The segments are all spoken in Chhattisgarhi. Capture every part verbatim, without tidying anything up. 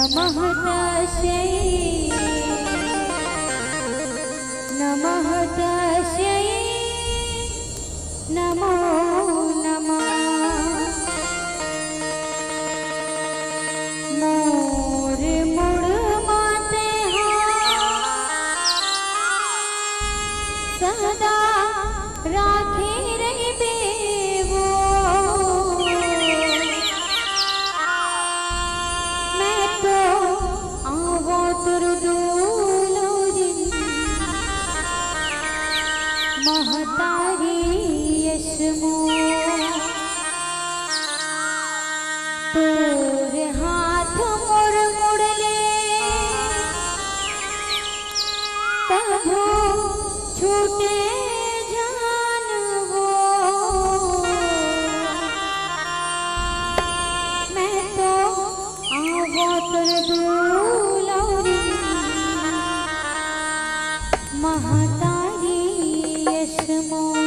नमः तस्यै, नमः तस्यै, नमो नमः। मोर मुड़ माते हा सदा राखे रहिबे वो। मैं तो आवो तोर दुलौरी महतारी अस मोर। तोर हाथ मोर मुड़ले कभू छूटे झन वो। मैं तो आवो तोर दुलौरी महतारी अस मोर।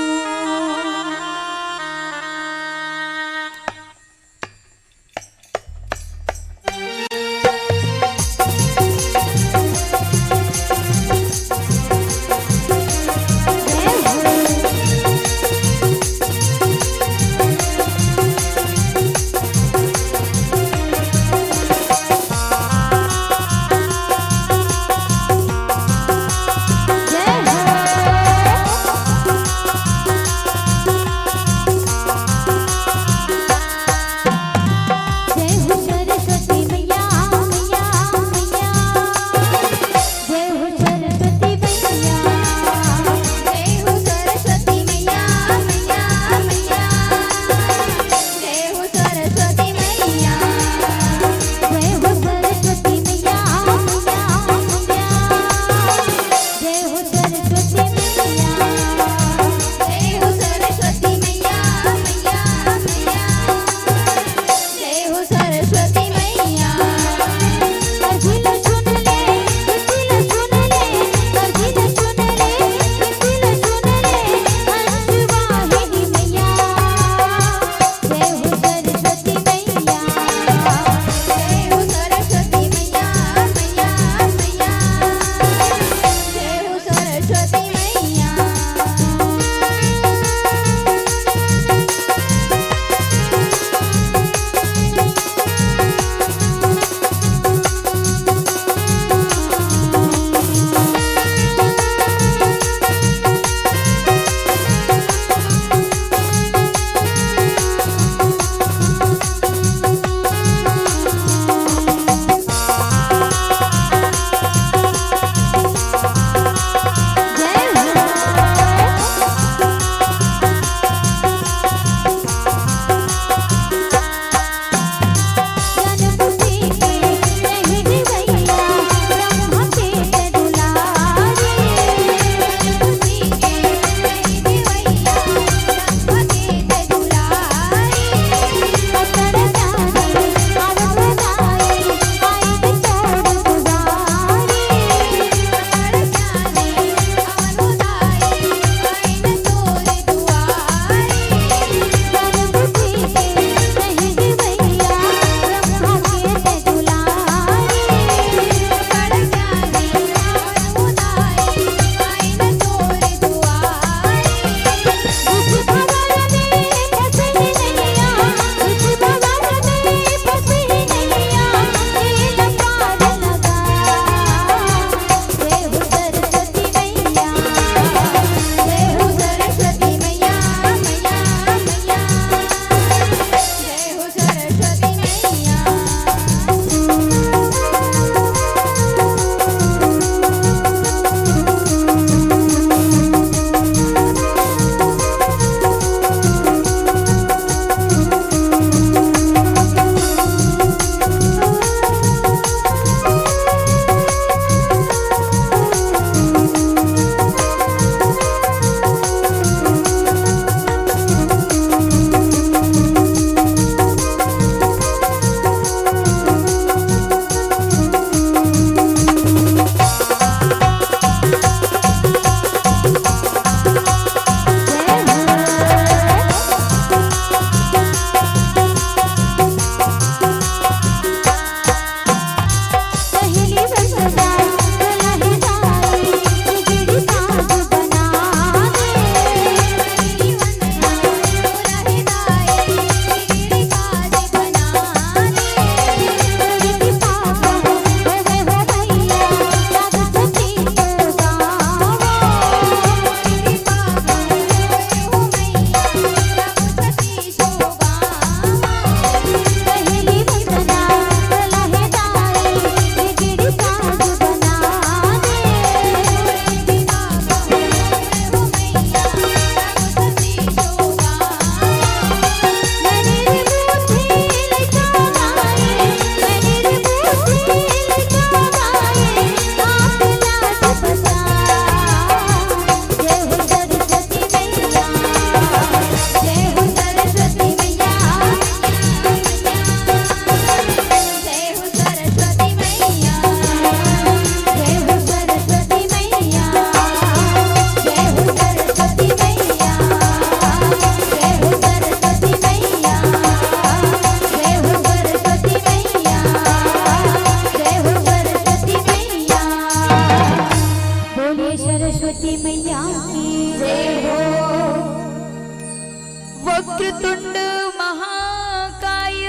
वक्रतुंड महाकाय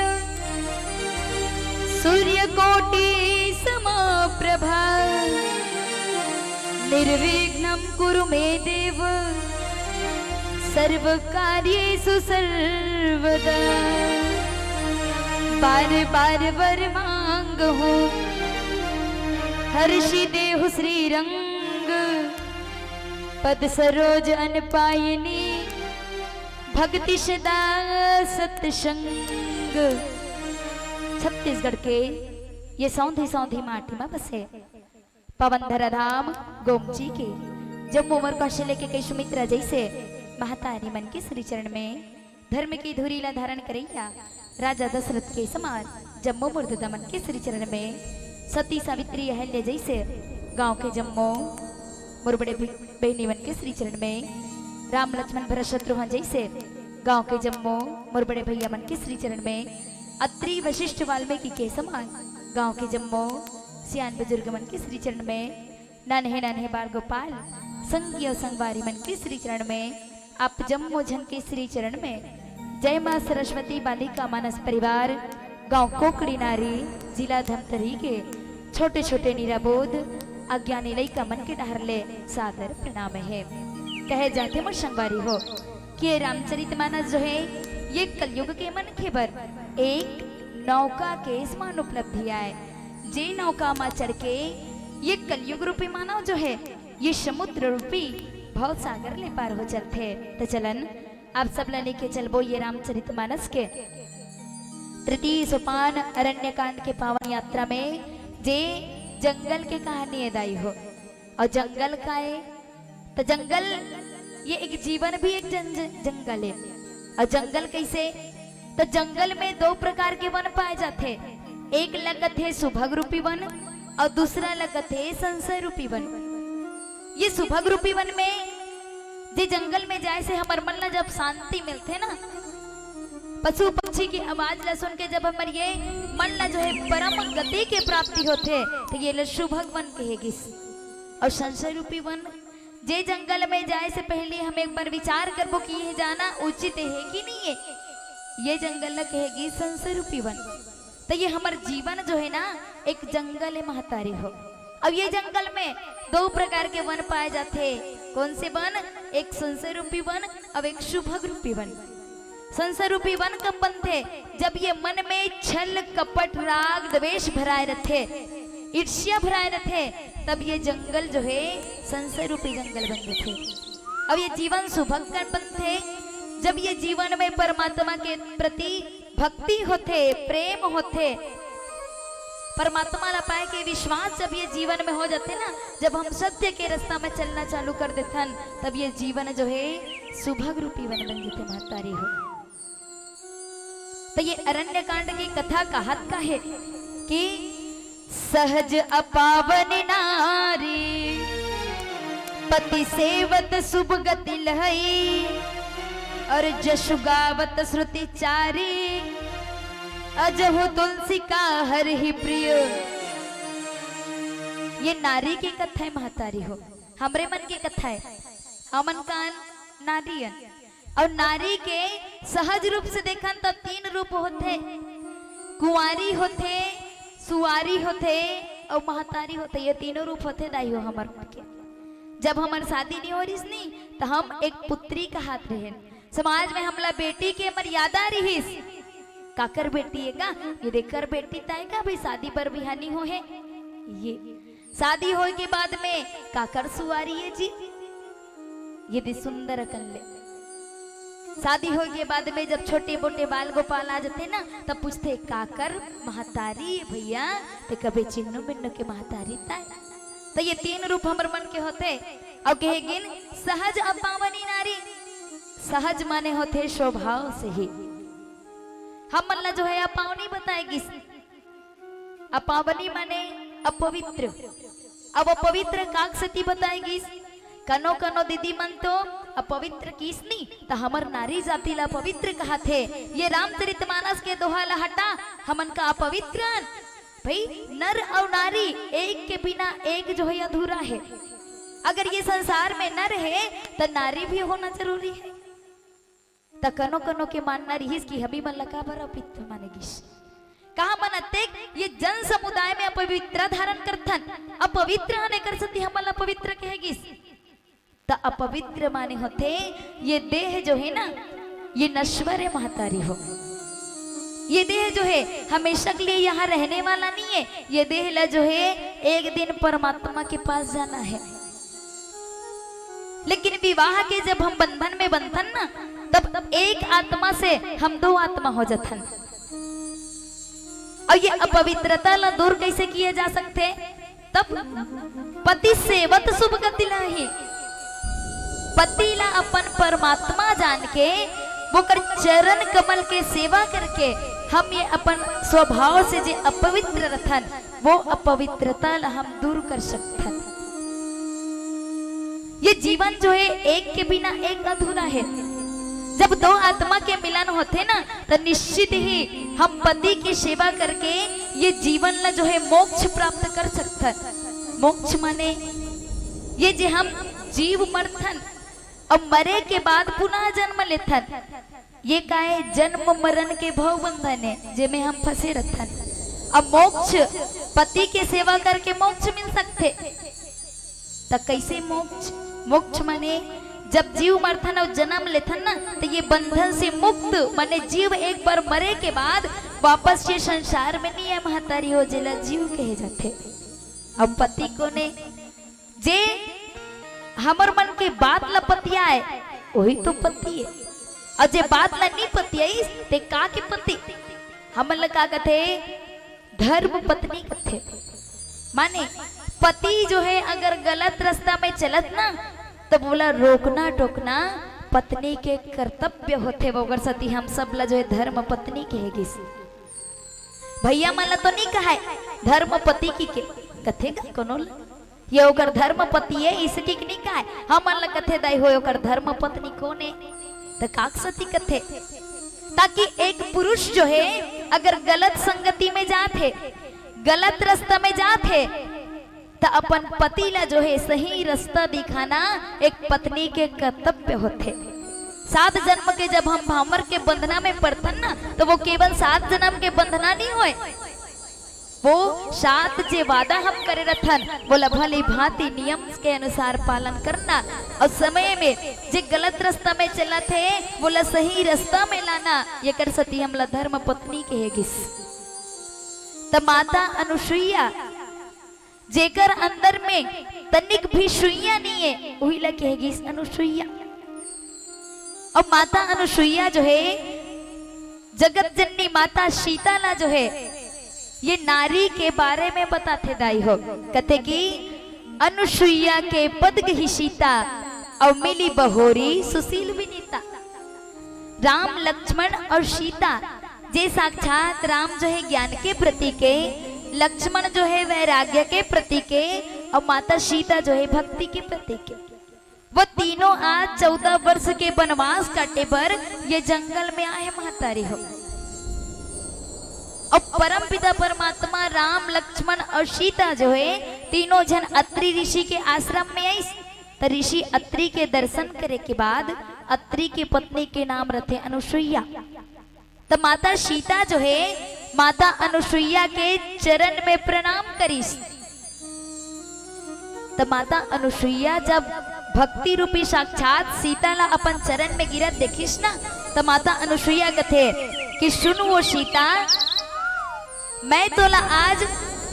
सूर्यकोटि समप्रभा निर्विघ्नं कुरु मे देव सर्व कार्येषु सर्वदा। बार बार वर मांगहूँ हर्षि देहु श्रीरंग पद सरोज अनपायनी भक्ति सदा सत्संग। छत्तीसगढ़ के ये सौंधी सौंधी माटी मा बसे पवन धरा धाम गोमची के जम्मो मोर कौशल्य के कई सुमित्रा जैसे महतारी मन के श्री चरण में धर्म की धुरी ला धारण करैया राजा दशरथ के समान जम्मो मुर्ददा मन के श्री चरण में सती सावित्री अहल्या जैसे गांव के जम्मो मोर बड़े भी-, बहिनी मन के श्री चरण में राम लक्ष्मण भरत शत्रुघ्न जैसे गांव के जम्मो मोर बड़े भैया मन के श्री चरण में अत्रि वशिष्ठ वाल्मीकि के समान गांव के जम्मो सियान बुजुर्ग मन के श्री चरण में नन्हे नन्हे बाल गोपाल संगी अउ संगवारी मन के श्री चरण में आप जम्मो झन के श्री चरण में जय माँ सरस्वती बालिका मानस परिवार गांव कोकड़ी नारी जिला धमतरी के छोटे छोटे निराबोध अज्ञानी लइका मन के डहर ले सादर प्रणाम हे। कहे जाथे मोर संगवारी हो कि ये रामचरित मानस जो हे ये कलयुग के मनखे बर एक नौका के समान उपलब्धि आय। जे नौका मा चढ़ के ये कलयुग रूपी मानव जो हे ये समुद्र रूपी भव सागर ले पार हो चलथे। त चलन आप सब ला लेके चलबो ये रामचरित मानस के तृतीय सोपान अरण्य कांड के पावन यात्रा में जे जंगल के कहानी हे दाई हो। अउ जंगल का हे? त जंगल ये एक जीवन भी एक जन-, जन-, जंगल हे। अउ जंगल कइसे? त जंगल में दो प्रकार के वन पाए जाथे, एक लगत हे सुभग रूपी वन अउ दूसरा लगत हे संशय रूपी वन। ये सुभग रूपी वन में जे जंगल में जाए से हमर मन ला जब शांति मिलथे ना, पशु पक्षी के आवाज ला सुन के जब हमर ये मन ला जो हे परम गति के प्राप्ति होथे, त ये ला सुभग वन कहे गिस। अउ संशय रूपी वन, जे जंगल में जाए से पहले हम एक बार विचार करबो कि ये जाना उचित हे कि नहीं हे, ये जंगल ला कहे गिस संशय रूपी वन। त ये हमर जीवन जो हे ना एक जंगल हे महतारी हो। अब ये जंगल में दो प्रकार के वन पाए जाथे। कौन से वन? एक संशय रूपी वन, अब एक सुभग रूपी वन। संशय रूपी वन कब बनथे? जब ये मन में छल, कपट, राग, द्वेष भराए रथे, ईर्ष्या भराए रथे, तब ये जंगल जो हे संशय रूपी जंगल बन जाथे। अब ये जीवन सुभग कब बनथे? जब ये जीवन में परमात्मा के प्रति भक्ति होथे, प्रेम होथे, परमात्मा ला पाए के विश्वास जब ये जीवन में हो जाथे ना, जब हम सत्य के रास्ता में चलना चालू कर देथन, तब ये जीवन जो हे सुभग रूपी वन बन जथे महतारी हो। त ये अरण्य कांड की कथा कहत का हे कि सहज अपावनि नारी पति सेवत सुभ गति लहई। अउ जसु गावत श्रुति चारी अजहु तुलसी का हरहि प्रिय। ये नारी के कथा हे महतारी हो, हमरे मन के कथा हे। हमन कान नारी अन। अउ नारी के सहज रूप से देखन त तीन रूप होथे, कुंवारी होथे, सुवारी होथे अउ महतारी होथे। ये तीनों रूप होथे दाई हो हमर मन के। जब हमर शादी नइ हो रिहिस नी त हम एक पुत्री कहात रहेन। समाज में हमला बेटी के मर्यादा रिहिस। काकर बेटी हे का? ये देख कर बेटी ताय का भाई शादी बर बिहानी हो हे। ये शादी होय के बाद में काकर सुवारी हे जी? ये दे सुंदर अकन ले। शादी होय के बाद में जब छोटे मोटे बाल गोपाल आ जाथे ना, तब पूछथे, "काकर महतारी हे भैया?" ते कबे, "चिन्नू मिन्नू के महतारी ताय।" त ये तीन रूप हमर मन के होथे। अउ कहे गिन, सहज अपावनी नारी। सहज माने होथे स्वभाव से ही। हमन ला जो हे अपावनी बताए गिस। अपावनी माने अपवित्र। अब अपवित्र काक सेती बताए गिस? कनो कनो दीदी मन तो अपवित्र किस नी, त हमर नारी जाति ला अपवित्र कहाथे। ये रामचरितमानस के दोहा ला हटा, हमन का अपवित्र अन? भाई, नर अउ नारी एक के बिना एक जो हे अधूरा हे। अगर ये संसार में नर हे, त नारी भी होना जरूरी हे। त कनो कनो के मानना रिहिस कि हमी मन ला काबर अपवित्र माने गिस। का हमन अतेक ये जन समुदाय में अपवित्र धारण करथन, अपवित्र हन, एकर सेती हमन ला अपवित्र कहे गिस। त अपवित्र माने होथे ये देह जो हे ना, ये नश्वर हे महतारी हो। ये देह जो हे हमेशा के लिए यहाँ रहने वाला नहीं है। ये देह ला जो हे एक दिन परमात्मा के पास जाना है। लेकिन विवाह के जब हम बंधन में बंधन ना, तब एक आत्मा से हम दो आत्मा हो जाथन। और ये अपवित्रता ला दूर कैसे किए जा सकथे? तब पति सेवत सुभ गति लाही। पति ला अपन परमात्मा जान के, ओकर चरण कमल के सेवा करके हम ये अपन स्वभाव से जे अपवित्र रथन, वो अपवित्रता ला हम दूर कर सकथन। ये जीवन जो हे एक के बिना एक अधूरा हे। जब दो आत्मा के मिलन होथे ना, त निश्चित ही हम पति की सेवा करके ये जीवन ला जो हे मोक्ष प्राप्त कर सकथन। मोक्ष माने ये जे हम जीव मरथन और मरे के बाद पुनः जन्म लेथन, ये काय जन्म मरण के भव बंधन हे, जेमे हम फंसे रथन। अब मोक्ष, पति के सेवा करके मोक्ष मिल सकथे। त कैसे मोक्ष? मोक्ष माने जब जीव मरथन और जन्म लेथन ना, त ये बंधन से मुक्त, माने जीव एक बार मरे के बाद वापस ये संसार में नहीं है महतारी हो, जेला जीव कहे जाथे। अब पति कोन हे? जे हमर मन के बात ला पतियाए, वही तो पति हे। और जे बात ला नहीं पतियाइस, ते का के पति? हमन ला का कथे? धर्म पत्नी कथे। माने पति जो हे अगर गलत रास्ता में चलत ना, तब ओला रोकना टोकना पत्नी के कर्तव्य होथे। ओकर सेती हम सब ला जो हे धर्म पत्नी कहे गिस। भैया मन ला तो नहीं कहाय धर्म पति कहिके, कथे गा कोनो ला, ये ओकर धर्म पति हे, इसके के नहीं कहाय। हमन ला कथे दाई हो, ओकर धर्म पत्नी कोन हे? त काक सेती कथे, ताकि एक पुरुष जो हे अगर गलत संगति में जात हे, गलत रास्ता में जात हे, त अपन पति ला जो हे सही रास्ता दिखाना एक पत्नी के कर्तव्य होथे। सात जन्म के जब हम भांवर के बंधना में पड़थन ना, तो वो केवल सात जन्म के बंधना नहीं होय, वो सात जे वादा हम करे रथन, वोला भली भांति नियम के अनुसार पालन करना, और समय में जे गलत रास्ता में चलत हे, वोला सही रास्ता में लाना, येकर सेती हमला धर्म पत्नी कहे गिस। त माता अनुसुईया, जेकर अंदर में तनिक भी सुईया नहीं हे, उही ला कहे गिस अनुसुईया। अब माता अनुसुईया जो हे, जगत जननी माता सीता ला जो हे, ये नारी के बारे में बताथे दाई हो। कथे कि अनुसुईया के पद गही सीता, अउ मिली बहोरी सुशील विनीता। राम, लक्ष्मण और सीता, जे साक्षात राम जो हे ज्ञान के प्रतीक हे, लक्ष्मण जो हे वैराग्य के प्रतीक हे, और माता सीता जो हे भक्ति के प्रतीक हे। वो तीनों आज चौदह वर्ष के वनवास काटे बर ये जंगल में आए हे महतारी हो। और परमपिता परमात्मा राम, लक्ष्मण और सीता जो हे, तीनों झन अत्रि ऋषि के आश्रम में आइस। त ऋषि अत्रि के दर्शन करे के बाद अत्रि के पत्नी के नाम रथे अनुसुईया। त माता सीता जो हे, माता अनुसुईया के चरण में प्रणाम करिस। त माता अनुसुईया जब भक्ति रूपी साक्षात सीता ला अपन चरण में गिरत देखिस ना, त माता अनुसुईया कथे कि सुन वो सीता, मैं तोला आज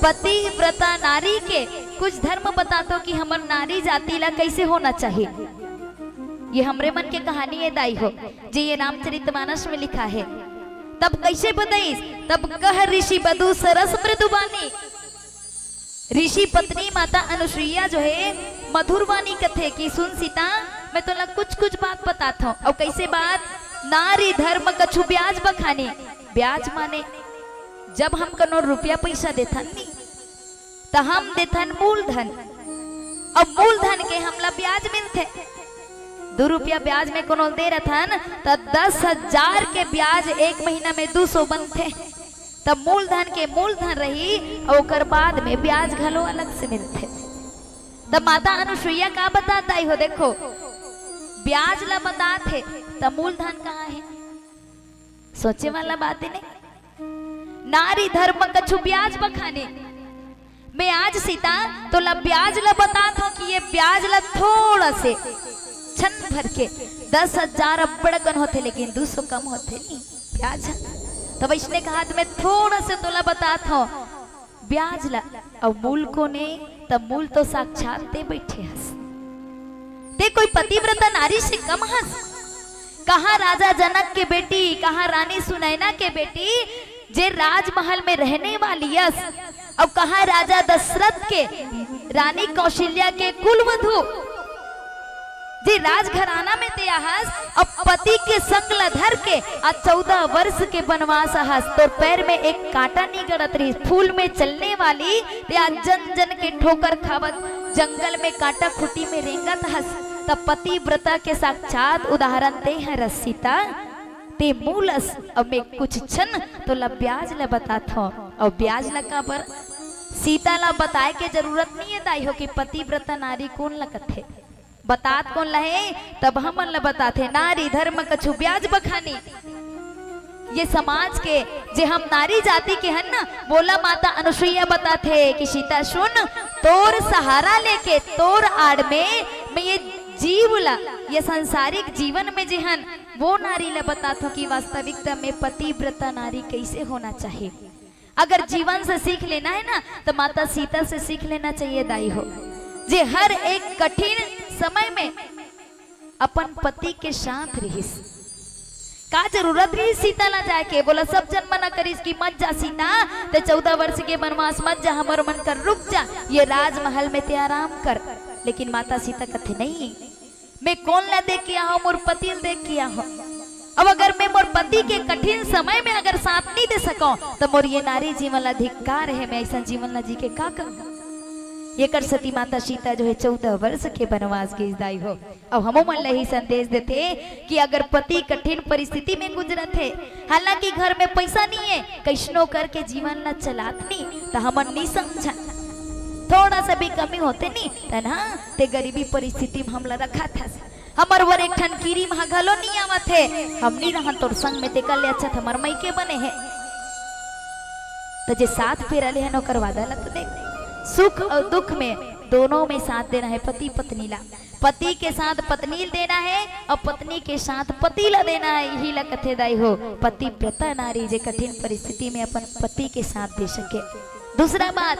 पतिव्रता नारी के कुछ धर्म बताथों कि हमर नारी जाति ला कैसे होना चाहिए। ये हमरे मन के कहानी हे दाई हो, जे ये रामचरितमानस में लिखा हे। तब कैसे बताइस? तब कह ऋषि बधु सरस मृदु बानी। ऋषि पत्नी माता अनुसुईया जो हे मधुर वाणी कथे कि सुन सीता, मैं तोला कुछ कुछ बात बताथों। और कैसे बात? नारी धर्म कछु ब्याज बखानी। ब्याज माने जब हम कोनो रुपया पैसा देथन नी, त हम देथन मूलधन, अउ मूलधन के हमला ब्याज मिलथे। दू रुपया ब्याज में कोनो दे रथन, त दस हजार के ब्याज एक महीना में दू सौ बनथे। त मूलधन के मूलधन रही, अउ ओकर बाद में ब्याज घलो अलग से मिलथे। त माता अनुसुईया का बतात दाई हो, देखो, ब्याज ला बतात हे, त मूलधन कहाँ हे? सोचे वाला बात हे नहीं। नारी धर्म कछु ब्याज बखानी। मैं आज सीता तोला ब्याज ला बतात हूँ कि ये ब्याज ला थोड़ा से, क्षण भर के, दस हजार अब्बड़ कन होथे, लेकिन दू सौ कम होथे नहीं ब्याज। तो वैसने कहा, तो मैं थोड़ा से तोला बतात हूँ ब्याज ला, अउ मूल कोन ए? त मूल तो साक्षात ते बैठे हस। ते कोई पतिव्रता नारी से कम हस? कहाँ राजा जनक के बेटी, कहाँ रानी सुनैना के बेटी, जे राजमहल में रहने वाली अस, अउ कहाँ राजा दशरथ के रानी कौशल्या के कुलवधू, जे राजघराना में ते आहस, अब पति के संग ला धर के आज चौदह वर्ष के बनवास आहस, तोर पैर में एक कांटा नहीं गड़त रहिस, फूल में चलने वाली ते आज जन जन के ठोकर खावत जंगल में कांटा खूंटी में रेंगत हस, त पतिव्रता के साक्षात उदाहरण ते हरस सीता। ते मूल अस, अब मैं कुछ क्षण तोला ब्याज ला बतात हूँ। अउ ब्याज ला काबर? सीता ला बताए के जरूरत नहीं हे दाई हो कि पतिव्रता नारी कोन ला कथे। बतात कोन ला हे? तब हमन ला बताथे, नारी धर्म कछु ब्याज बखानी। ये समाज के, जे हम नारी जाति के हन ना, वोला माता अनुसुईया बताथे कि सीता सुन, तोर सहारा लेके तोर आड़ में मैं ये जीव ला, ये सांसारिक जीवन में जे हन, वो नारी ला बतात हूँ कि वास्तविकता में पतिव्रता नारी कैसे होना चाहिए। अगर जीवन से सीख लेना हे ना, त माता सीता से सीख लेना चाहिए दाई हो, जे हर एक कठिन समय में अपन पति के साथ रहिस। का जरूरत रहिस सीता ला जाए के? वोला सब जन मना करिस कि मत जा सीता, ते चौदह वर्ष के बनवास, मत जा, हमर मन कर रुक जा, ये राजमहल में ते आराम कर। लेकिन माता सीता कथे नहीं, मैं कोन ला देख के आहूँ, मोर पति ला देख के आहूँ। अब अगर मैं मोर पति के कठिन समय में अगर साथ नहीं दे सकूँ, त मोर ये नारी जीवन ला धिक्कार हे, मैं ऐसा जीवन ला जी के का करूँ? एकर सेती माता सीता जो हे चौदह वर्ष के बनवास गिस दाई हो। अउ हमू मन ला ही संदेश देथे कि अगर पति कठिन परिस्थिति में गुजरत हे, हालांकि घर में पैसा नहीं हे, कैसनो करके जीवन ला चलात नहीं, त हमन नहीं समझन। थोड़ा सा भी कमी होथे नहीं, त ना, ते गरीबी परिस्थिति में हमला रखत हस। हमर बर एक ठन किरी महा घलो नहीं आवत हे, हम नहीं रहन तोर संग में, तेकर ले अच्छा त हमर मइके बने हे। त जे सात फेरा ले हन, ओकर वादा ला तो देख। सुख अउ दुख में दोनों में साथ देना हे पति पत्नी ला। पति के साथ पत्नी ल देना हे अउ पत्नी के साथ पति ल देना हे, इही ल कथे दाई हो पतिव्रता नारी, जे कठिन परिस्थिति में अपन पति के साथ दे सके। दूसरा बात,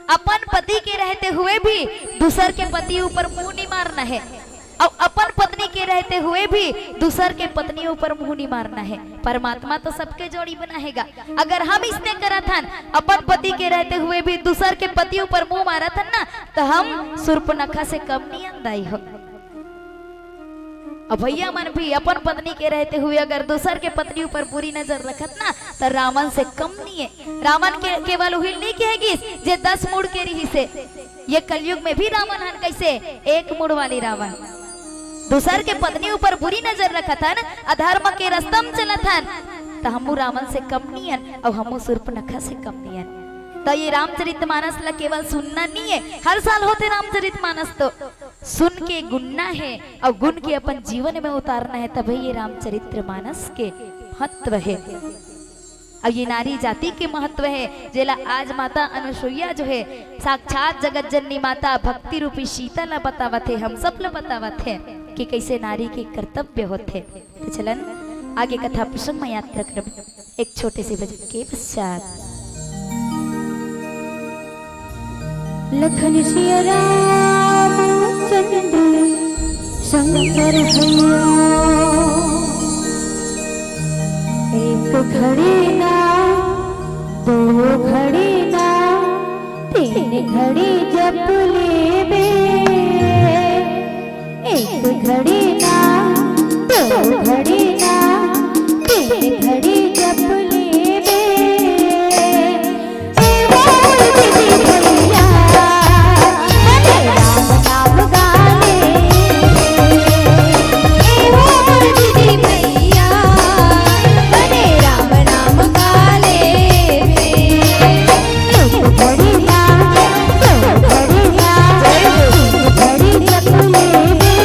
अपन पति के रहते हुए भी दूसर के पति ऊपर मुंह नहीं मारना हे, अउ अपन पत्नी के रहते हुए भी दूसर के पत्नी ऊपर मुंह नहीं मारना हे। परमात्मा तो सबके जोड़ी बनाहेगा। अगर हम इसने करत हन, अपन पति के रहते हुए भी दूसर के पति ऊपर मुंह मारत हन ना, त हम सूर्पनखा से कम नहीं अन दाई हो। अब भैया मन भी अपन पत्नी के रहते हुए अगर दूसर के पत्नी ऊपर बुरी नजर रखत ना, त रावण से कम नहीं हे। रावण के केवल उहिल नहीं कहे गिस, जे दस मुड़ के रहिस हे। ये कलयुग में भी रावण हन कैसे? एक मुड़ वाली रावण। दूसर के पत्नी ऊपर बुरी नजर रखत हन, अधर्म के रस्ता में चलत हन, त हमू रावण से कम नहीं हन, अउ हमू सूर्पनखा से कम नहीं हन। त ये रामचरित मानस ला केवल सुनना नहीं हे, हर साल होथे रामचरित मानस, तो सुन के गुनना हे अउ गुन के अपन जीवन में उतारना हे, तभे ये रामचरित्र मानस के महत्व हे। अउ ये नारी जाति के महत्व हे, जेला आज माता अनुसुईया जो हे, साक्षात जगत जननी माता भक्ति रूपी सीता ला बतावत हे, हम सब ला बतावत हे कि कैसे नारी के कर्तव्य होथे। तो चलन आगे कथा प्रसंग में यात्रा करब एक छोटे से भजन के पश्चात। लखन सिया राम चंद्र शंकर भैया, एक घड़ी ना, दो घड़ी ना, तीन घड़ी जप लेबे। एक घड़ी ना, दो घड़ी ना, तीन घड़ी जप लेबे। ए मोर दीदी भैया, बने राम नाम गा ले। ए मोर दीदी भैया, बने राम नाम गा ले। एक घड़ी ना, दो घड़ी ना, तीन घड़ी जप लेबे।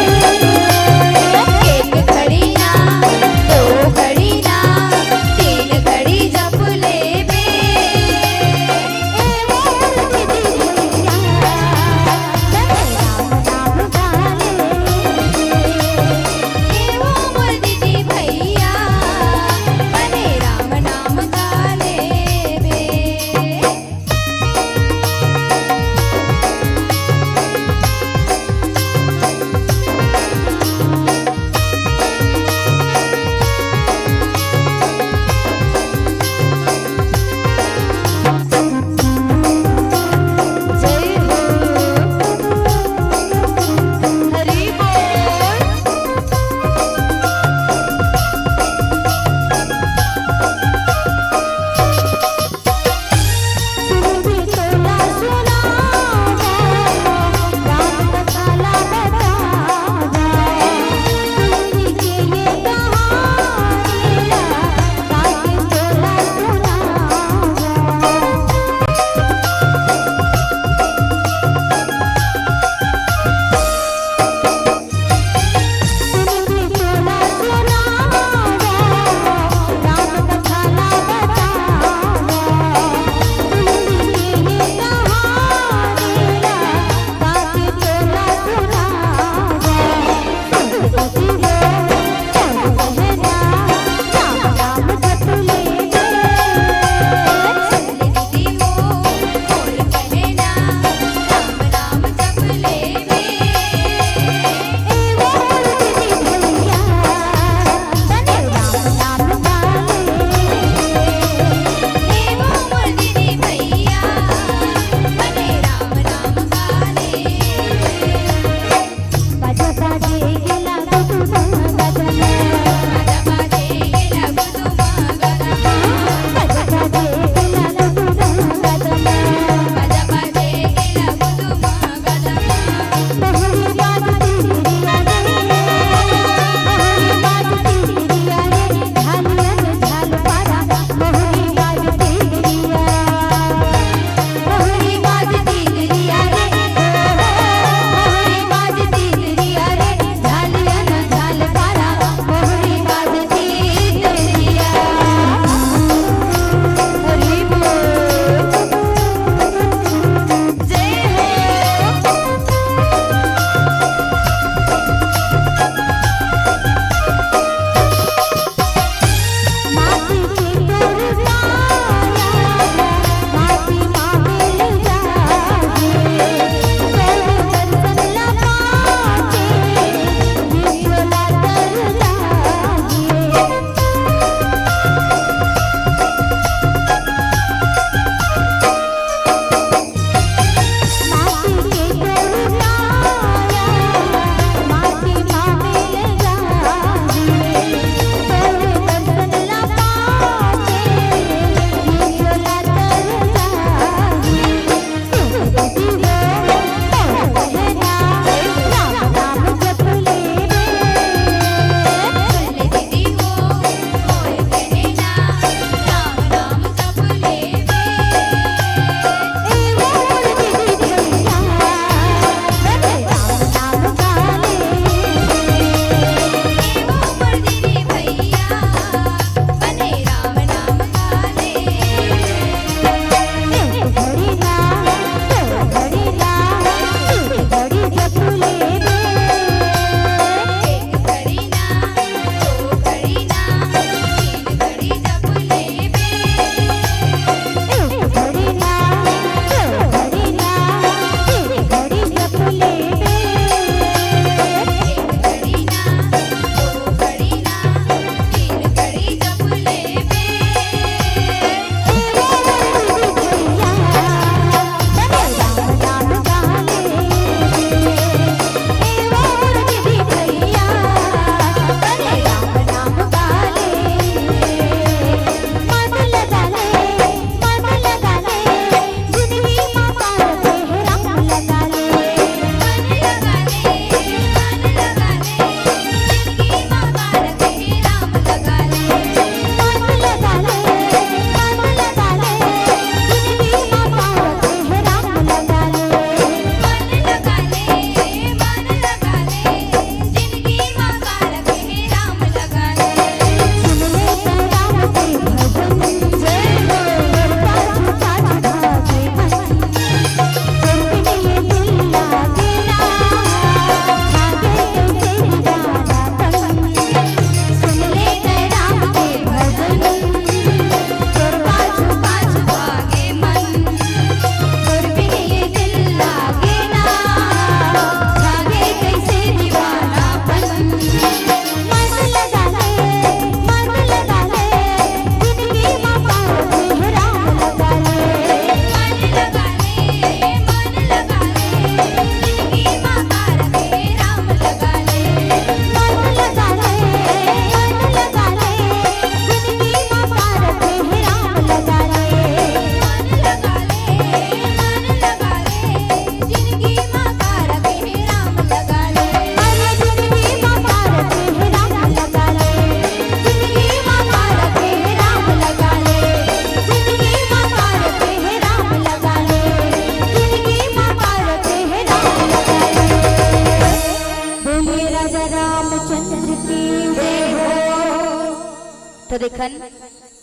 तो देखन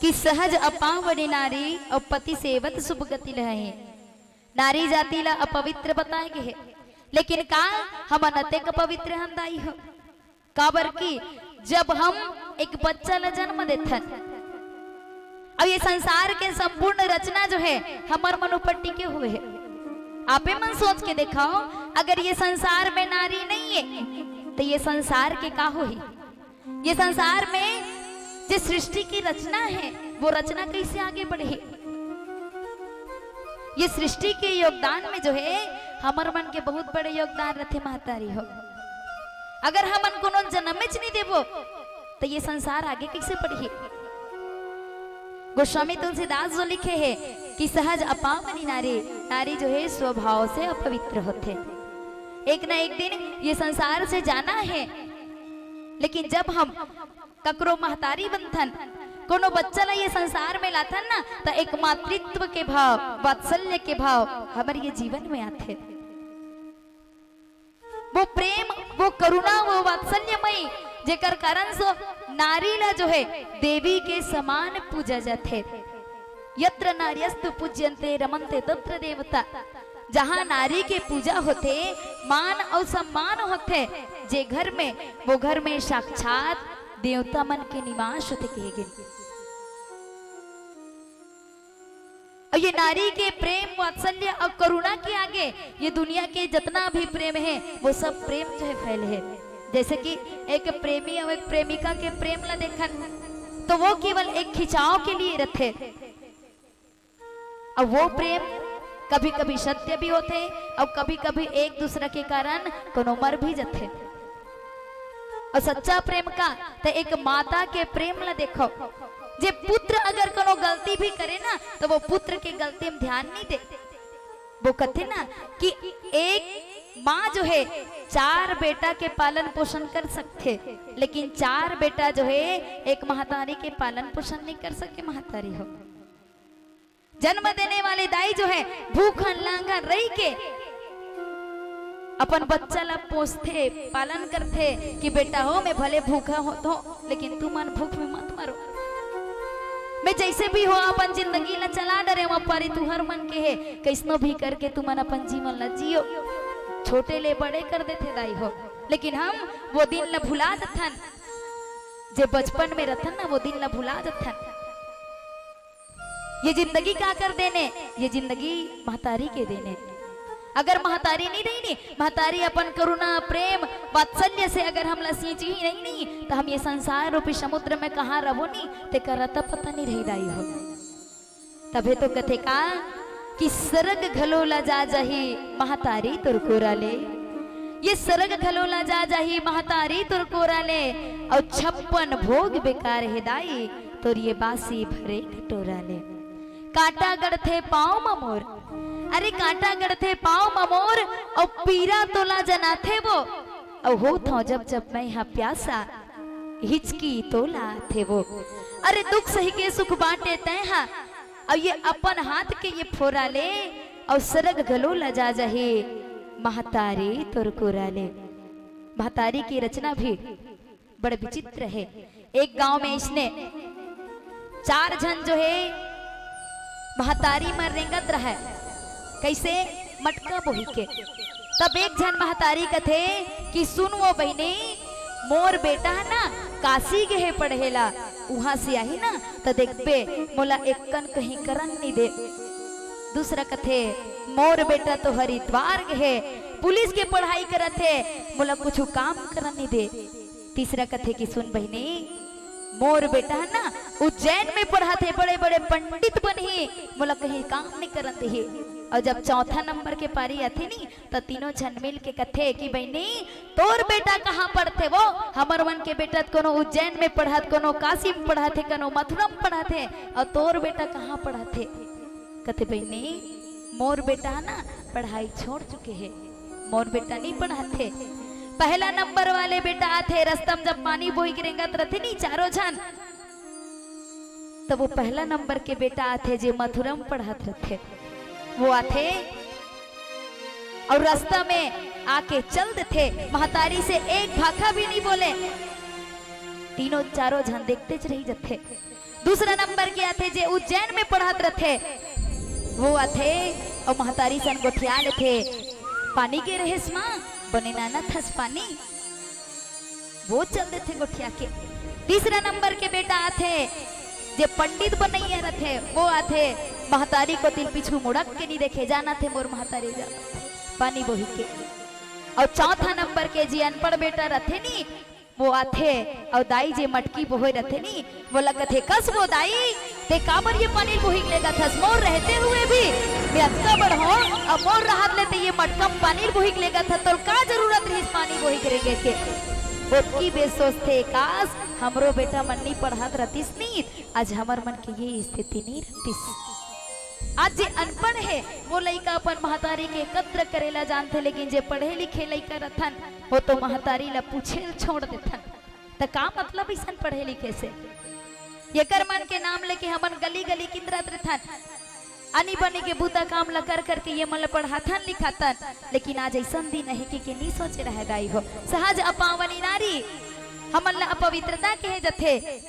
कि सहज अपावड़ी नारी अउ पति सेवत सुभ गति लहे। नारी जाति ला अपवित्र बताए गे हे, लेकिन का हमन अतेक पवित्र हन दाई हो? काबर कि जब हम एक बच्चा ला जन्म देथन, अउ ये संसार के संपूर्ण रचना जो हे, हमर मन ऊपर टिके हुए हे। आपे मन सोच के देखाव, अगर ये संसार में नारी नहीं हे, त ये संसार के का होही? ये संसार में जे सृष्टि के रचना हे, वो रचना कइसे आगे बढ़ही? ये सृष्टि के योगदान में जो हे, हमर मन के बहुत बड़े योगदान रथे महतारी हो। अगर हमन कोनो जनमेच नहीं देबो, त ये संसार आगे कइसे बढ़ही? गोस्वामी तुलसीदास जो लिखे हे कि सहज अपावनी नारी, नारी जो हे स्वभाव से अपवित्र होथे। एक ना एक दिन ये संसार से जाना हे, लेकिन जब हम ककरो महतारी बनथन, कोनो बच्चा ला ये संसार में लाथन ना, त एक मातृत्व के भाव, वात्सल्य के भाव हमर ये जीवन में आथे। वो प्रेम, वो करुणा, वो वात्सल्यमयी, जेकर कारण से नारी ला जो हे देवी के समान पूजा जाथे। यत्र नार्यस्तु पूज्यन्ते रमन्ते तत्र देवता। जहाँ नारी के पूजा होथे, मान अउ सम्मान होथे, जे घर में, वो घर में साक्षात देवता मन के निवास होथे, कहे गे। अउ ये नारी के प्रेम, वात्सल्य अउ करुणा के आगे ये दुनिया के जतना भी प्रेम हे, वो सब प्रेम जो हे फेल हे। जैसे कि एक प्रेमी अउ एक प्रेमिका के प्रेम ला देखन, तो वो केवल एक खिंचाव के लिए रथे। अउ वो प्रेम कभी-कभी सत्य भी होथे, अउ कभी-कभी एक दूसरा के कारण कोनो मर भी जथे। अउ सच्चा प्रेम का त एक माता के प्रेम ला देखो, जे पुत्र अगर कोनो गलती भी करे ना, त वो पुत्र के गलती में ध्यान नहीं दे। वो कथे ना कि एक माँ जो हे, चार बेटा के पालन पोषण कर सकथे, लेकिन चार बेटा जो हे, एक महतारी के पालन पोषण नहीं कर सके, महतारी हो। जन्म देने वाले दाई जो हे, भूखन लांघन रहि के अपन बच्चा ला पोसथे, पालन करथे कि बेटा हो, मैं भले भूखा होत हों, लेकिन तुमन भूख में मत मरो। मैं जइसे भी हों, अपन जिंदगी ला चला डरेंव, पर तुहर मन के हे, कइसनो भी करके तुमन अपन जीवन ला जियो। छोटे ले बड़े कर देथे दाई हो, लेकिन हम वो दिन ला भुला जथन, जे बचपन में रथन ना, वो दिन ला भुला जथन। ये जिंदगी काकर देने? ये जिंदगी महतारी के देने। अगर महतारी नहीं रही नी, महतारी अपन करुणा, प्रेम, वात्सल्य से अगर हमला सींचही नहीं नी, त हम ये संसार रूपी समुद्र में कहाँ रहो नी, तेकर अता पता नहीं रही दाई हो। तभे तो कथे का कि सरग घलो लजा जाही महतारी तोर कोरा ले। ये सरग घलो लजा जाही महतारी तोर कोरा ले, अउ छप्पन भोग बेकार हे दाई, तोर ये बासी भरे कटोरा ले। कांटा गड़थे पाँव म मोर, अरे कांटा गड़थे पाँव म मोर, अउ पीरा तोला जनाथे वो, अउ होत हौं जब जब मैं हा प्यासा, हिचकी तोला आथे वो। अरे दुख सही के सुख बांटे तैं हा, अउ ये अपन हाथ के ये फोरा ले, अउ सरग घलो लजा जाही महतारी तोर कोरा ले। महतारी की रचना भी बड़ विचित्र हे। एक गांव में इसने चार झन जो हे महतारी म रेंगत रहय। कइसे? मटका बोही के। तब एक झन महतारी कथे कि सुन वो बहिनी, मोर बेटा ह ना काशी गे हे पढ़े ला, उहाँ से आही ना त देखबे मोला एक्कन कहीं करन नी दे। दूसरा कथे मोर बेटा तो हरिद्वार गे हे, पुलिस के पढ़ाई करत हे, मोला कुछु काम करन नी दे। तीसरा कथे कि सुन बहिनी, मोर बेटा ह ना उज्जैन में पढ़त हे, बड़े-बड़े पंडित बनही, मोला कहीं काम नहीं करन देही। अउ जब चौथा नंबर के पारी आथे नी, त तीनों झन मिल के कथे कि बहिनी, तोर बेटा कहाँ पढ़थे वो? हमर मन के बेटा त कोनो उज्जैन में पढ़त, कोनो काशी में पढ़त हे, कोनो मथुरा में पढ़त हे, अउ तोर बेटा कहाँ पढ़त हे? कथे बहिनी, मोर बेटा ह ना पढ़ाई छोड़ चुके हे, मोर बेटा नहीं पढ़त हे। पहला नंबर वाले बेटा आथे, रस्ता में जब पानी बोही के रेंगत रथे नी चारों झन, तब वो पहला नंबर के बेटा आथे जे मथुरा में पढ़त रथे, वो आथे अउ रस्ता में आके चल देथे, महतारी से एक भाखा भी नहीं बोले। तीनों चारों झन देखतेच रही जथे। दूसरा नंबर के आथे जे उज्जैन में पढ़त रथे, वो आथे अउ महतारी सन गोठिया लेथे, पानी गे रहेस माँ, बने नानत हस पानी। वो चल देथे गोठिया के। तीसरा नंबर के बेटा आथे, जे पंडित बनइया रथे, वो आथे, महतारी कोति ल पीछू मुड़क के नी देखे, जाना थे मोर महतारी जा पानी बोही के। अउ चौथा नंबर के जे अनपढ़ बेटा रथे नी, वो आथे, अउ दाई जे मटकी बोहे रथे नी, वो लगथे, "कस वो दाई, ते काबर ये पानी बोही के लेगत हस? मोर रहते हुए भी मैं अतका बड़ हों, अब मोर रहत ले ते ये मटका म पानी बोही के लेगत हस, तोर का जरूरत रहिस पानी बोही के रेंगे के?" ओतकी बेर सोचथे, "काश, हमरो बेटा मन नी पढ़त रतिस नी, आज हमर मन के ये स्थिति नी रतिस।" आज जे अनपढ़ हे, वो लइका अपन महतारी के कद्र करेला जानथे, लेकिन जे पढ़े लिखे लइका रथन, वो तो महतारी ला पूछे ल छोड़ देथन। त का मतलब अइसन पढ़े लिखे से? एकर मन के नाम लेके हमन गली गली किंदरत रथन, आनी बनी के बूता काम ला कर करके ये मन ला पढ़ाथन लिखाथन, लेकिन आज अइसन दिन हे कि, कि नी सोचे रहे दाई हो। सहज अपावनी नारी, हमन ला अपवित्रता कहे जथे,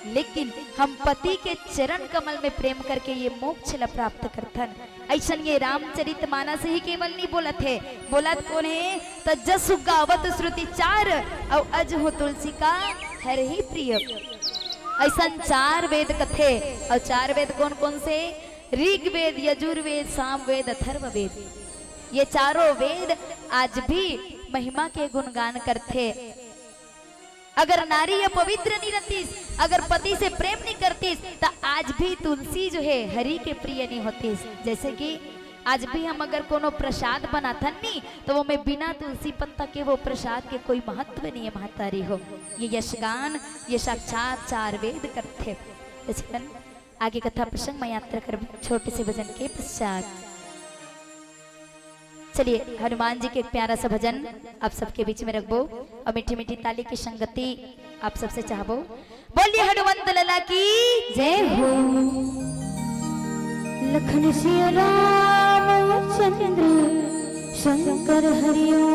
लेकिन हम पति के चरण कमल में प्रेम करके ये मोक्ष ला प्राप्त करथन। अइसन ये रामचरित मानस ही केवल नी बोलत हे, बोलत कोन हे? त जसु गावत श्रुति चार, अउ अजहु तुलसी का हरहि प्रिय। अइसन चार वेद कथे, अउ चार वेद कोन कोन से? ऋग्वेद, यजुर्वेद, सामवेद, अथर्ववेद। ये चारों वेद आज भी महिमा के गुणगान करथे। अगर नारी ह पवित्र नी रतिस, अगर पति से प्रेम नी करतिस, त आज भी तुलसी जो हे हरि के प्रिय नी होतिस। जैसे कि आज भी हम अगर कोनो प्रसाद बनाथन नी, त वो में बिना तुलसी पत्ता के वो प्रसाद के कोई महत्व नी हे महतारी हो। ये यशगान, ये साक्षात चार वेद करथे। त चलन आगे कथा प्रसंग में यात्रा करबो छोटे से भजन के पश्चात। चलिए, हनुमान जी के एक प्यारा सा भजन आप सबके बीच में रखबो अउ मीठी मीठी ताली के संगति आप सबसे चाहबो। बोलिए हनुमंत लला की जय हो। लखन सिया राम चंद्र शंकर हरिओ।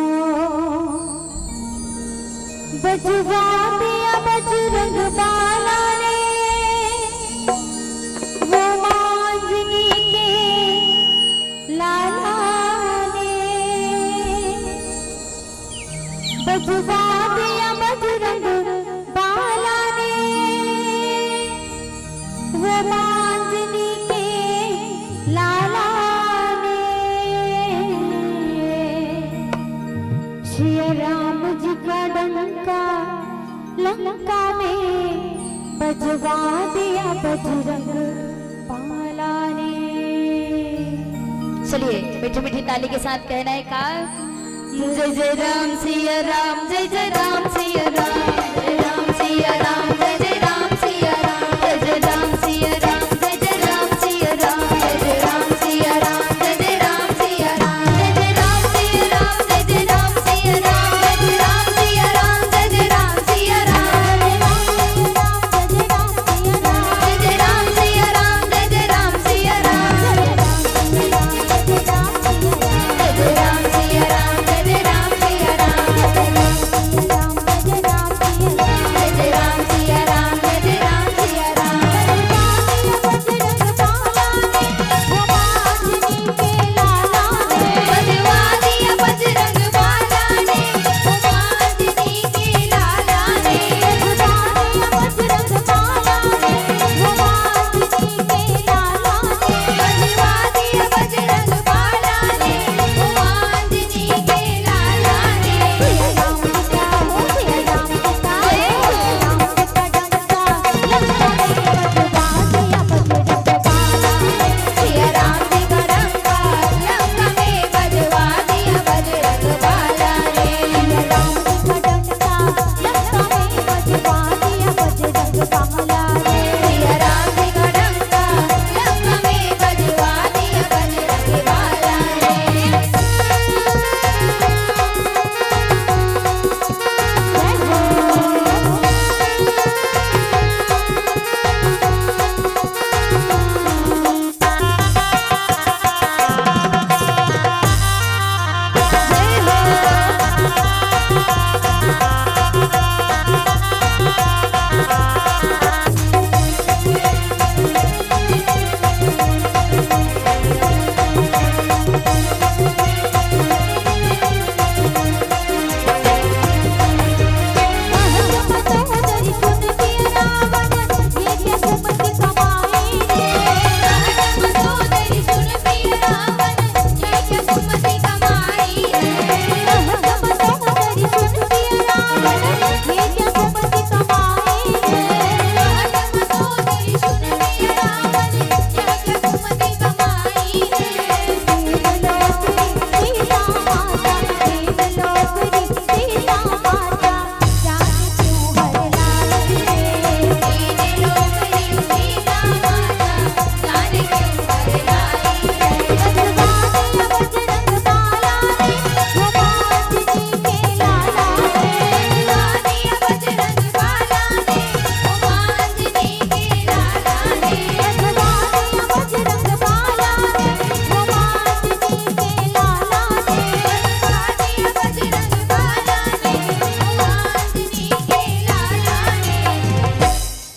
बजवा दिया बजरंग बाला ने, वो मांझनी के लाला ने। बजवा दिया बजरंग बाला ने, वो मांझनी के लाला ने। सिया राम जी का डंका लंका में बजवा दिया बजरंग बाला ने। चलिए, मीठी मीठी ताली के साथ कहना है का? जय जय राम सिया राम, जय जय राम सिया राम, जय राम सिया राम, जय जय राम सिया राम, जय जय राम सिया राम, जय जय राम सिया राम, जय जय राम सिया राम, जय जय राम सिया राम, जय जय राम सिया राम, जय जय राम सिया राम, जय जय राम सिया राम।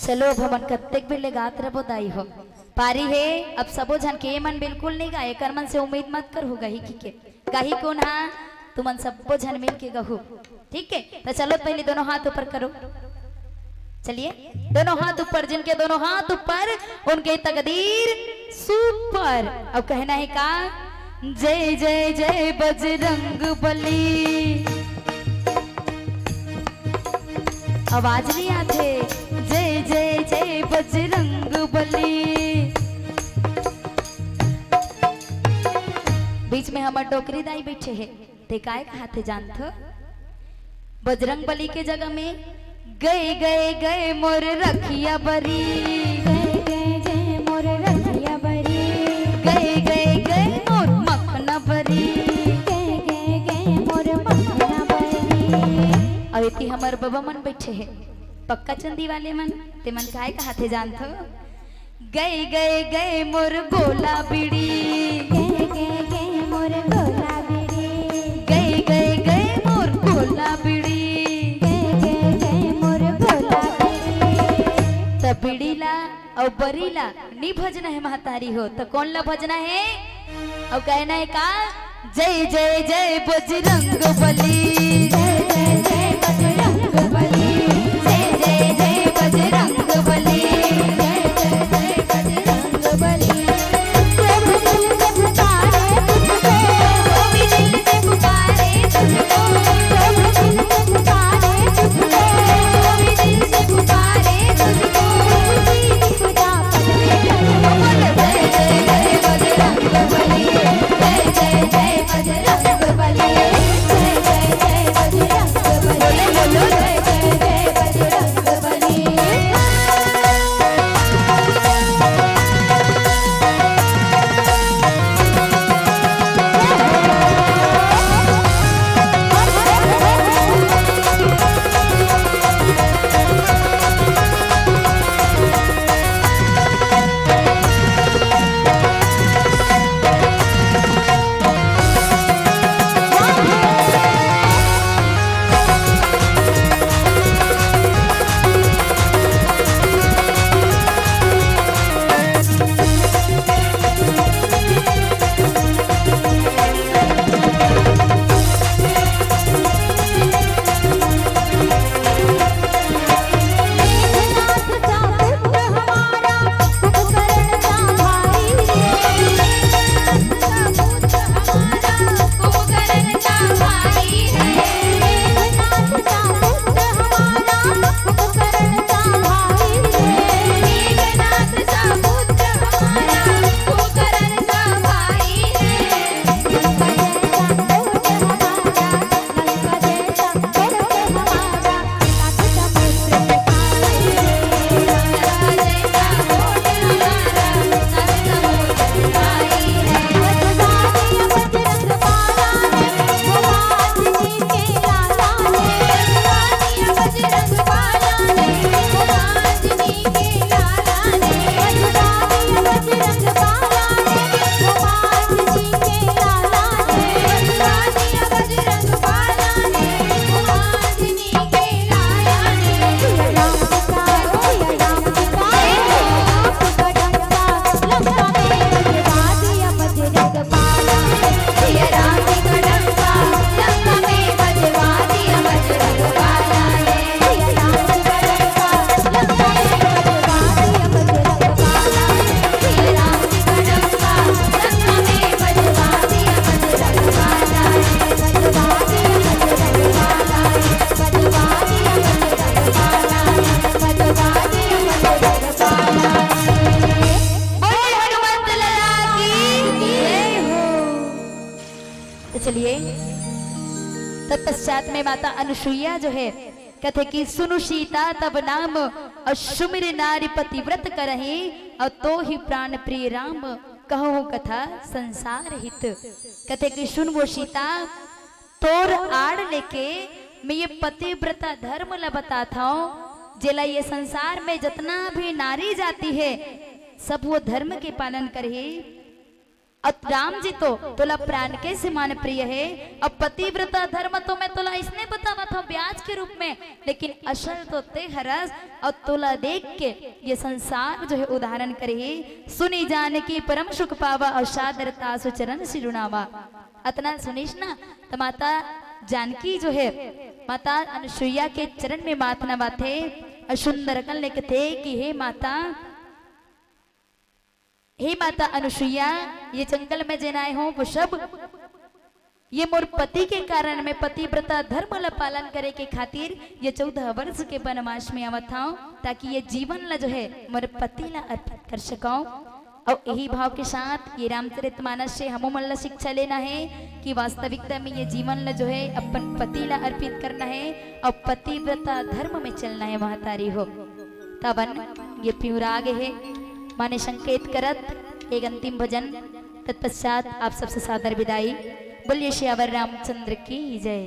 चलो, अब हमन कतेक बेर ले गात रबो दाई हो। पारी हे, अब सबो झन के मन बिल्कुल नहीं गाए, एकर मन से उम्मीद मत कर हो गही की के। गाही कोन हा? तुमन सबो झन मिल के गहू। ठीक है, तो चलो पहले दोनों हाथ ऊपर करो। चलिए, दोनों हाथ ऊपर, जिनके दोनों हाथ ऊपर, उनके तकदीर सुपर। अब कहना है का? जय जय जय बजरंग बली। आवाज नहीं आते। जय जय जय बजरंग बली। बीच में हमर डोकरी दाई बैठे हे, ते काय कहाथे जानथो? बजरंग बली के जगह में गए गए गए मोर रखिया बरी। गए गए गए मोर रखिया बरी। गए गए गए मोर मखना बरी। गए गए गए मोर मखना बरी। अउ एती हमर बबा मन बैठे हे, पक्का चुंदी वाले मन, ते मन काय कहाथे जानथो? गए गए गए मोर गोला बीड़ी। गए गए गए मोर गोला बीड़ी। गए गए गए मोर गोला बीड़ी। गए गए गए मोर गोला बीड़ी। त बीड़ी ला अउ बरी ला नी भजना हे महतारी हो, त कोन ला भजना हे? अउ कहना हे का? जय जय जय बजरंग बली। जय जय जय बजरंग बली। जय जय जय बजरंग बली। जय जय जय बजरंग बली। प्रभु दिल से पुकारे तुझको, वो भी दिल से पुकारे तुझको। प्रभु दिल से पुकारे तुझको, वो भी दिल से पुकारे तुझको। तो चलिए, तत्पश्चात में माता अनुसुईया जो है, कथे कि सुनु सीता तब नाम, अउ सुमिर नारी पतिव्रत करही, अउ तो ही प्राण प्रिय राम, कहूँ कथा संसार हित। कथे कि सुन वो सीता, तोर आड़ लेके मैं ये पतिव्रता धर्म ला बताथव, जेला ये संसार में जतना भी नारी जाति है, सब वो धर्म के पालन करही। अउ राम जी तो तोला प्राण के समान प्रिय हे। अब पतिव्रता धर्म तो मैं तोला इसने बतावत हूँ ब्याज के रूप में, लेकिन असल तो ते हरस। अउ तोला देख के ये संसार जो हे उदाहरण करही। सुनि जानकी परम सुख पावा, अउ सादरता सो चरण सिरुनावा। अतना सुनिस ना, त माता जानकी जो हे, माता अनुसुईया के चरण में माथ नवाथे, अउ सुंदर कन लिखथे कि हे माता, हे माता अनुसुईया, ये जंगल में जेन आए हों, वो सब ये मोर पति के कारण, मैं पतिव्रता धर्म ला पालन करे के खातिर ये चौदह वर्ष के वनवास में आवत हूँ, ताकि ये जीवन ला जो हे मोर पति ला अर्पित कर सकूँ। अउ यही भाव के साथ ये रामचरितमानस से हमो मन ला शिक्षा लेना हे कि वास्तविकता में ये जीवन ला जो हे अपन पति ला अर्पित करना हे अउ पतिव्रता धर्म में चलना हे महतारी हो। तब ये पिउरा गे हे, माने संकेत करत एक अंतिम भजन। तत्पश्चात आप सबसे सादर विदाई। बोलिए सियावर रामचंद्र की जय।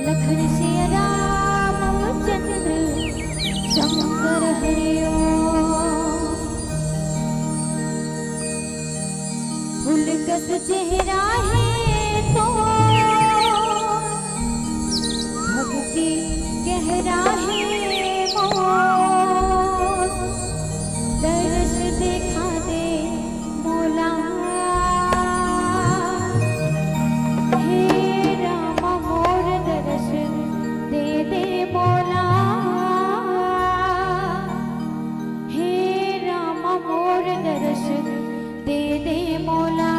लखन सिया राम चंद्र शंकर हरिओ। फूल कस चेहरा हे तो भक्ति गहरा हे मोर। दरस देखा दे मोला। हे राम मोर दरस दे दे मोला। हे राम मोर दरस दे दे मोला।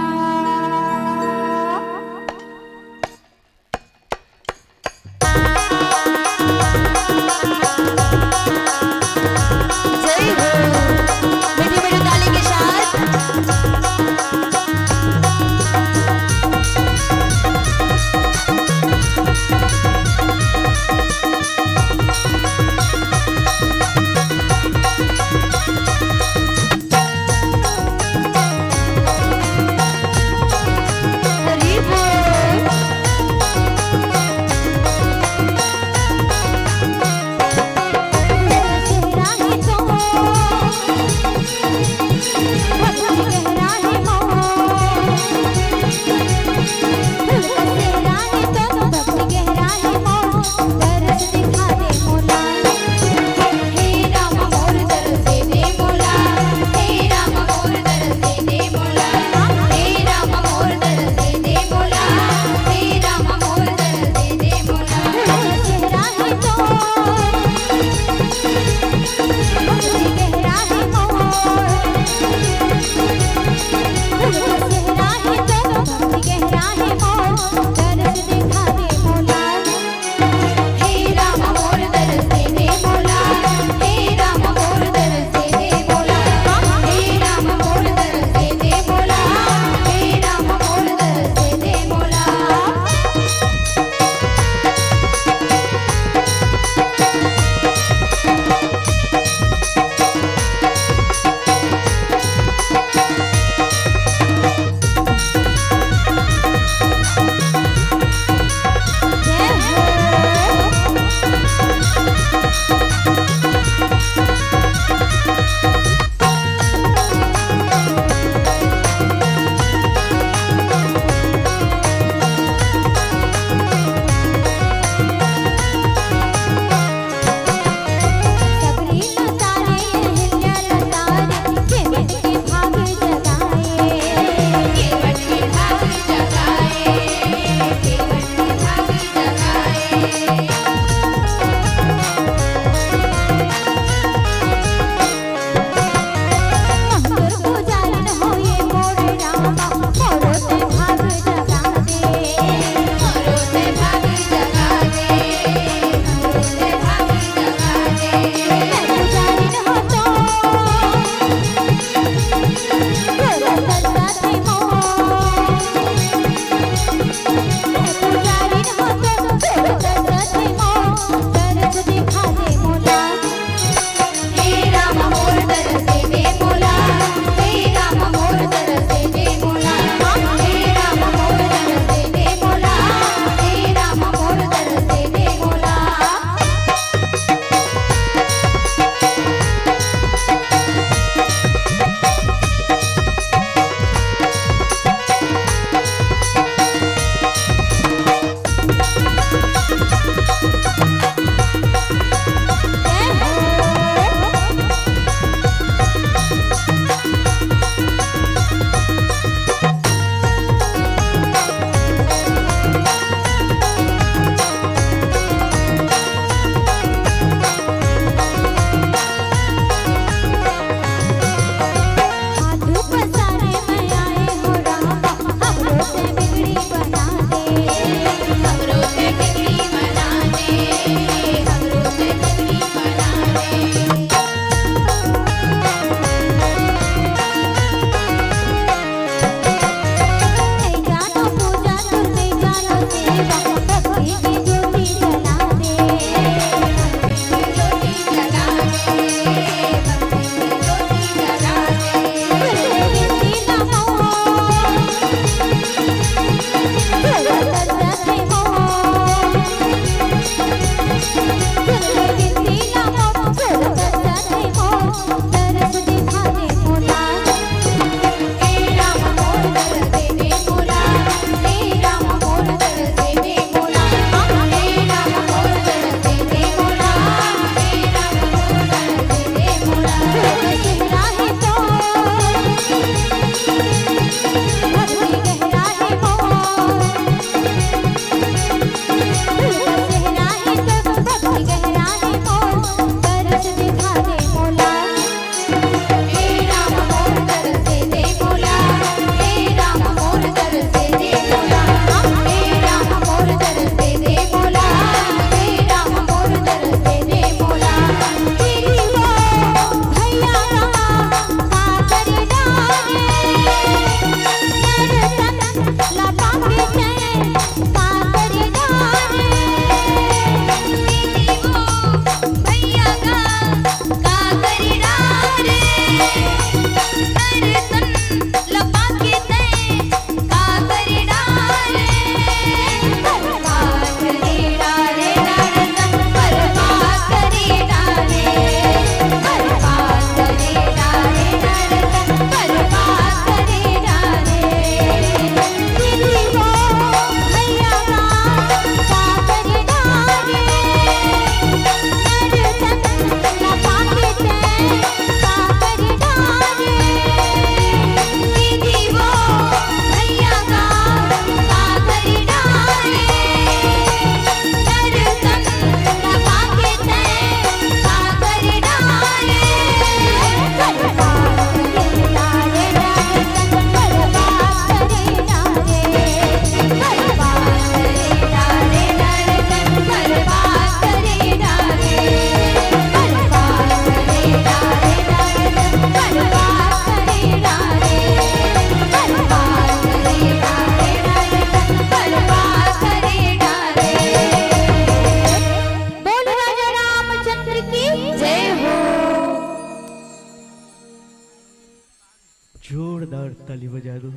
ताली बजा दो।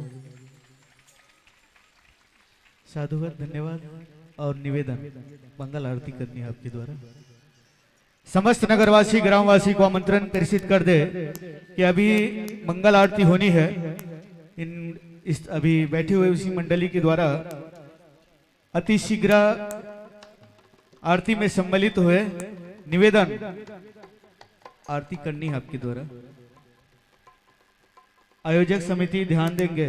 साधुवाद, धन्यवाद। और निवेदन, मंगल आरती करनी है आपके द्वारा। समस्त नगरवासी, ग्रामवासी को आमंत्रण प्रेषित कर दे कि अभी मंगल आरती होनी है। इन, इस, अभी बैठे हुए उसी मंडली के द्वारा अति शीघ्र आरती में सम्मिलित हुए। निवेदन, आरती करनी है आपके द्वारा। आयोजक समिति ध्यान देंगे।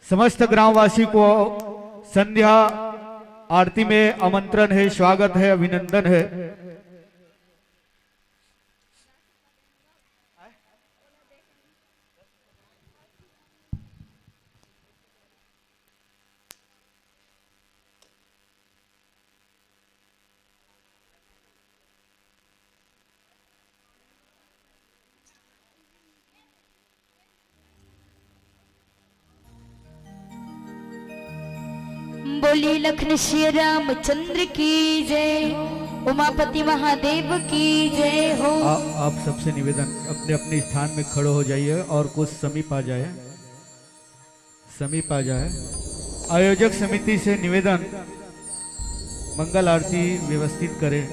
समस्त ग्रामवासी को संध्या आरती में आमंत्रण है, स्वागत है, अभिनंदन है। बोली लखन श्री रामचंद्र की जय, उमापति महादेव की जय हो। आ, आप सबसे निवेदन, अपने अपने स्थान में खड़े हो जाइए और कुछ समीप आ जाए, समीप आ जाए। आयोजक समिति से निवेदन, मंगल आरती व्यवस्थित करें।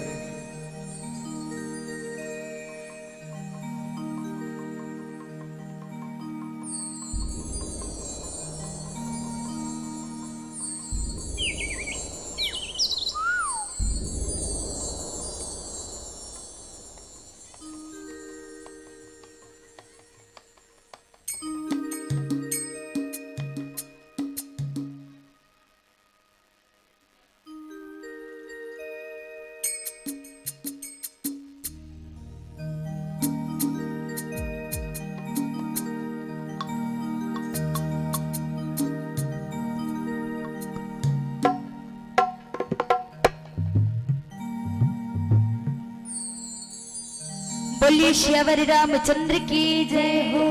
बोलिए सियावर रामचंद्र की जय हो,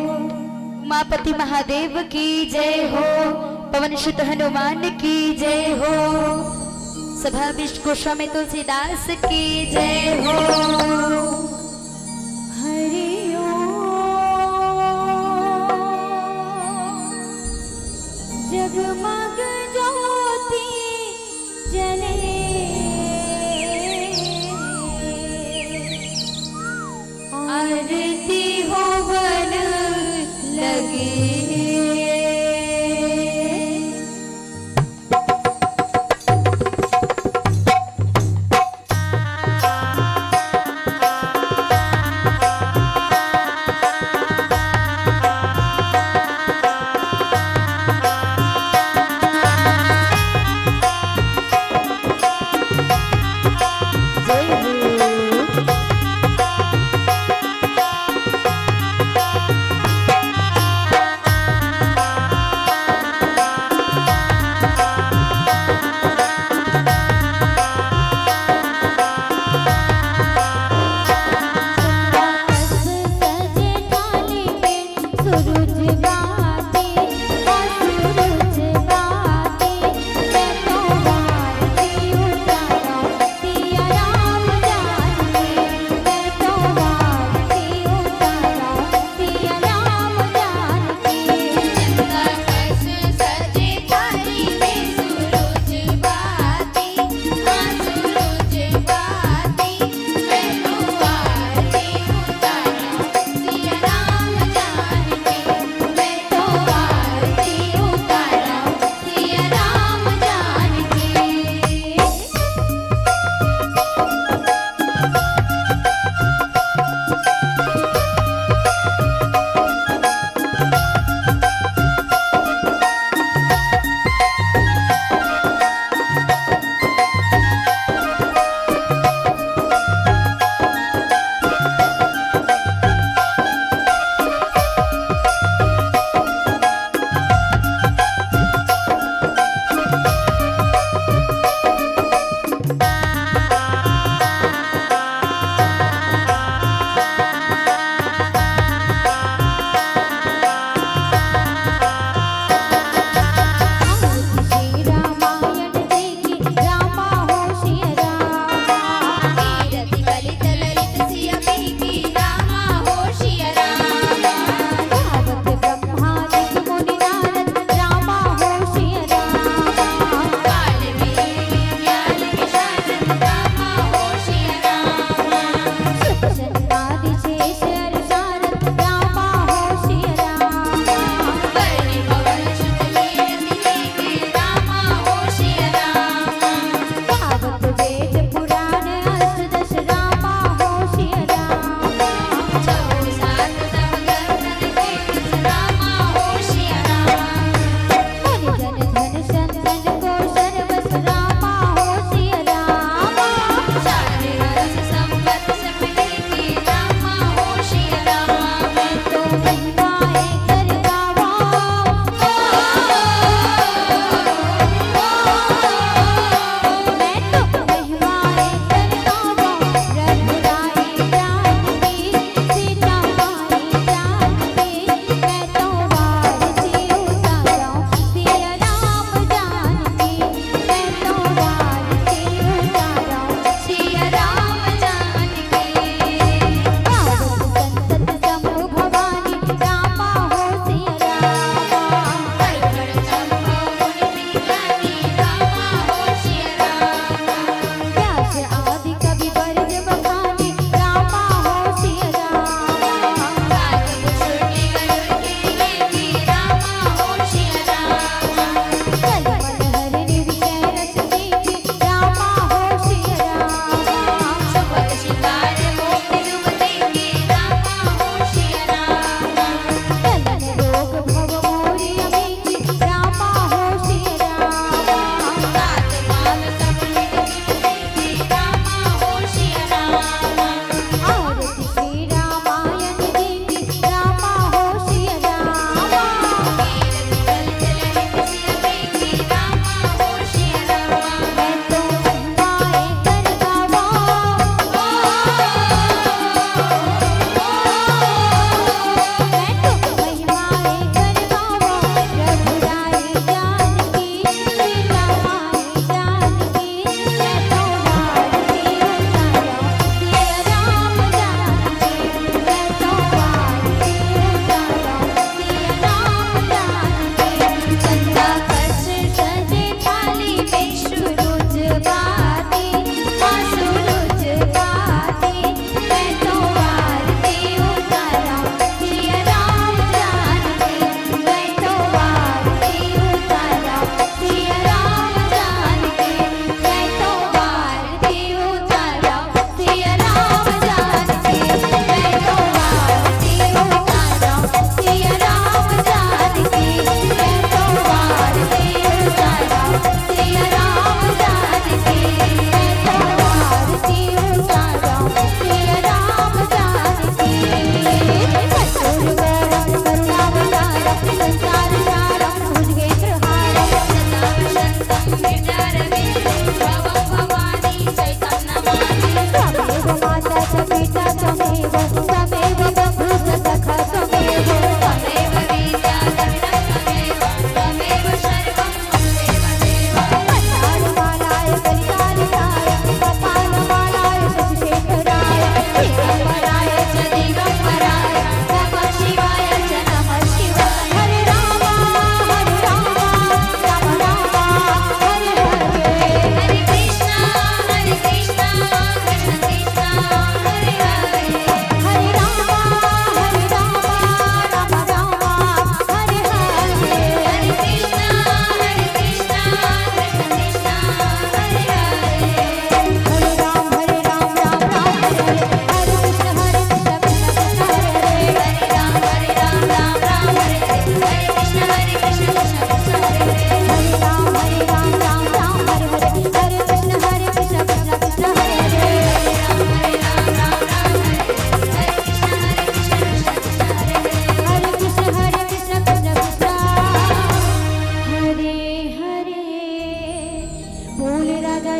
उमापति महादेव की जय हो, पवन सुत हनुमान की जय हो, सभा विष्णु गोस्वामी तुलसीदास की जय हो। हरि ओम। जगमग ज्योति जले, आरती होवन लगे।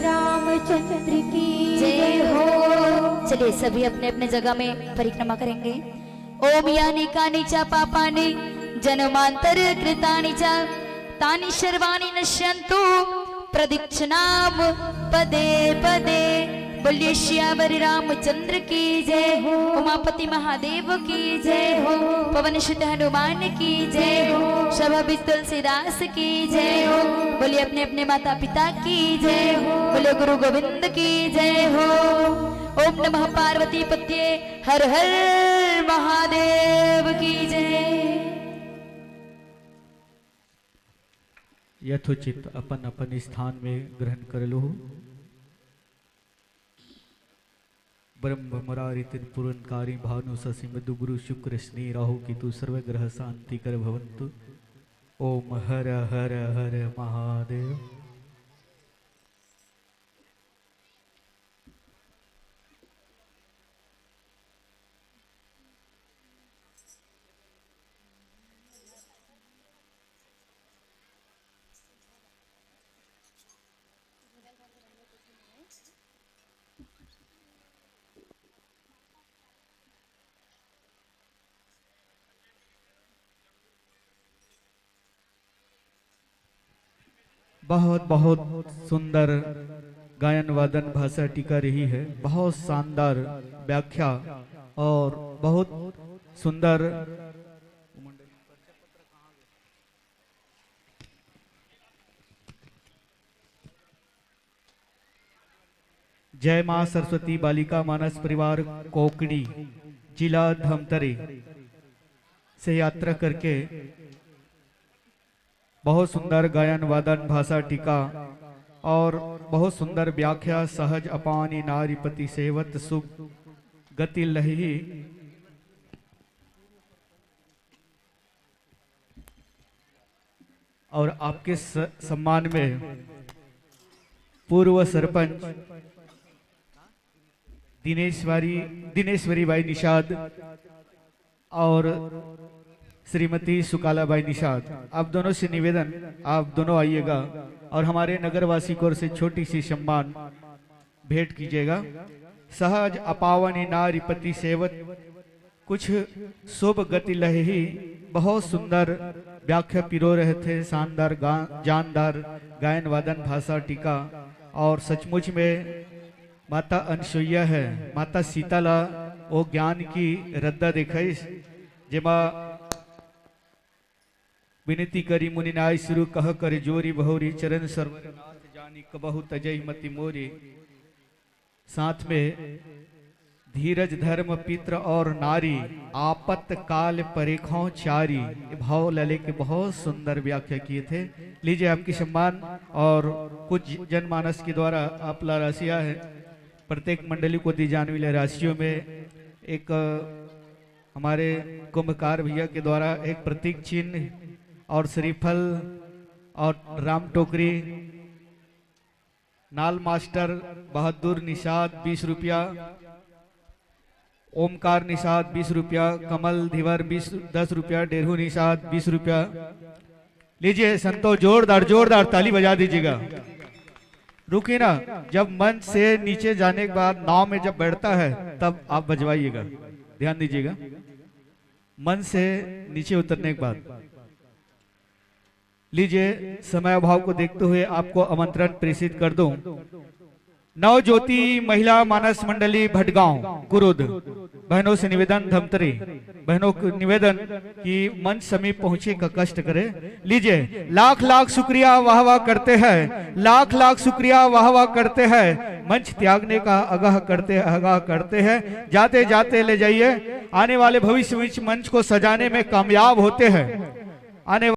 रामचंद्र की जय हो। चलिए, सभी अपने अपने जगह में परिक्रमा करेंगे। ओम यानि कानि च पापानि जन्मांतर कृतानि च तानि सर्वाणि नश्यंतु प्रदक्षिणाम पदे पदे। बोलिए सियावर रामचंद्र की जय हो, उमापति महादेव की जय हो, पवन सुत हनुमान की जय हो, सभावित तुलसीदास की जय हो। बोलिए अपने अपने माता पिता की जय हो, बोलिए गुरु गोविंद की जय हो। ओम नमः पार्वती पत्ये हर हर महादेव की जय। यथोचित अपन अपन स्थान में ग्रहण कर लो। ब्रह्म मुरारी त्रिपुरनकारी भानु शशि मधु गुरु शुक्र शनि राहु केतु सर्व ग्रह शांति कर भवंतु। ओम हर हर हर महादेव। बहुत बहुत सुंदर गायन वादन भाषा टीका रही है, बहुत शानदार व्याख्या और बहुत सुंदर। जय माँ सरस्वती बालिका मानस परिवार कोकड़ी, जिला धमतरी से यात्रा करके बहुत सुंदर गायन वादन भाषा टीका और बहुत सुंदर व्याख्या सहज अपानी नारीपति सेवत सुख गति लही। और आपके स-, सम्मान में पूर्व सरपंच दिनेश्वरी, दिनेश्वरी बाई निषाद और श्रीमती सुकाला बाई निषाद, आप दोनों से निवेदन, आप दोनों आइएगा और हमारे नगरवासी की ओर से छोटी सी सम्मान भेंट कीजिएगा। सहज अपावनी नारीपति सेवत कुछ शुभ गति लही। बहुत सुंदर व्याख्या पिरो रहे थे, शानदार गा-, जानदार गायन वादन भाषा टीका। और सचमुच में माता अनसुईया है, माता सीता ला वो ज्ञान की रद्दा देखाइस, जेमा विनती करी मुनि नाय सिरु कह कर जोरी बहुरी चरण सरवर नाथ जानी कबहु तजई मति मोरी। साथ में धीरज धर्म पित्र और नारी आपत काल परेखों चारी, ये भाव ला लेके बहुत सुंदर व्याख्या किए थे। लीजिए आपकी सम्मान और कुछ जनमानस के द्वारा आप ला राशिया है, प्रत्येक मंडली को दी जाने वाली राशियों में एक हमारे कुंभकार भैया के द्वारा एक प्रतीक चिन्ह और श्रीफल और राम टोकरी, नाल मास्टर बहादुर निषाद बीस रुपया, ओमकार निषाद बीस रुपया, कमल धीवर बीस, दस रुपया, डेरहू निषाद बीस रुपया। लीजिए संतोष, जोरदार, जोरदार ताली बजा दीजिएगा। रुकिए ना, जब मंच से नीचे जाने के बाद नाव में जब बैठता है तब आप बजवाइएगा, ध्यान दीजिएगा। मंच से नीचे उतरने के बाद लीजिए, समय अभाव को देखते हुए आपको आमंत्रण प्रेषित कर दूं। नवज्योति महिला मानस मंडली भटगांव कुरुद, बहनों से निवेदन, धमतरी बहनों को निवेदन कि मंच समीप पहुंचे का कष्ट करें। लीजिए, लाख लाख शुक्रिया, वाह वाह करते हैं, लाख लाख शुक्रिया, वाह वाह करते हैं, मंच त्यागने का आगाह करते, आगाह करते हैं। जाते जाते ले जाइए, आने वाले भविष्य में इस मंच को सजाने में कामयाब होते हैं। आने